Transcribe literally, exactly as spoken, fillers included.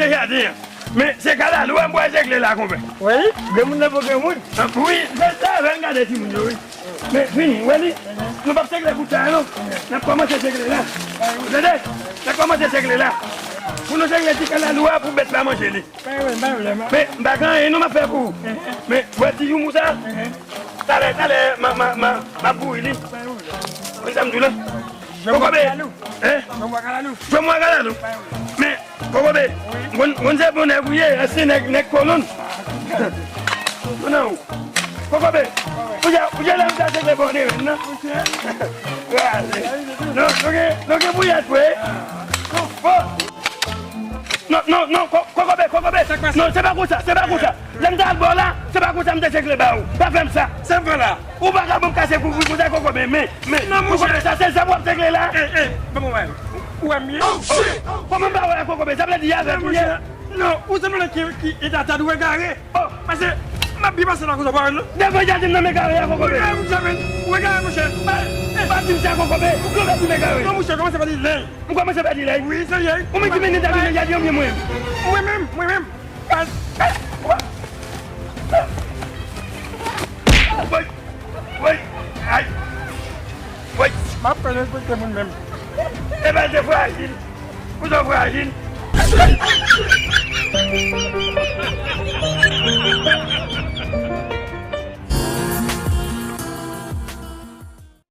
Jaden an. Men se kalalou a m pral segle la, konpè. Wi, granmoun nan pou granmoun. Wi, se sa, lè n gade timoun yo, wi. Men fini, wè li? Nou p ap segle bout sa a, non. N ap kòmanse segle la. Tande? N ap kòmanse segle la. Pou nou segle ti kalalou a, pou bèt la manje li. Men m pa gen anyen non m ap fè pou ou. Men wè ti joumou sa? Talè, talè, m a, m a, m a, m ap bouri li. Konn sa m di w la? Kokobe. Hein? Jwè mwa kalalou. Men, Kokobe, konn, konn se bon nèg ou ye, ansyen nèg, nèg kolonn. Konnen ou. Kokobe, ou ja, ou ja lè m ta segle bon nèg nan. Non, nou gen, nou gen bouyèt vre. Non, non, non, Ko-, Kokobe, Kokobe. Non, se pa konsa, se pa konsa. Lè m t al ba w la, se pa konsa m te segle ba ou. Pa fè m sa. Se vre la. Ou pa ka ban m kase kouvri konsa, Kokobe, men, men, Kokobe, sa se zam w ap segle la? Eh, eh, ban mwen wè. Ou wè m ye? Kòman m pa wè a, Kokobe? Sa vle di avè m ye? Non, ou sanble ki, ki eta ta dwe egare. Paske m ap byen pase la konsa, ou pa wè non? Devan jaden nan m egare a, Kokobe. Ou egare, monchè. Pa di m sa, Kokobe. Ou konnen di m egare. Non, monchè, kòmanse pa di lè. M kòmanse pèdi lèy. Wi, serye. Ou menm ki mennen dam nan, y a di anmye mwen. Mwen menm, mwen menm. Woy, woy, ay. Woy. M ap fè respekte moun menm. E pa te frajil. Ou twò frajil.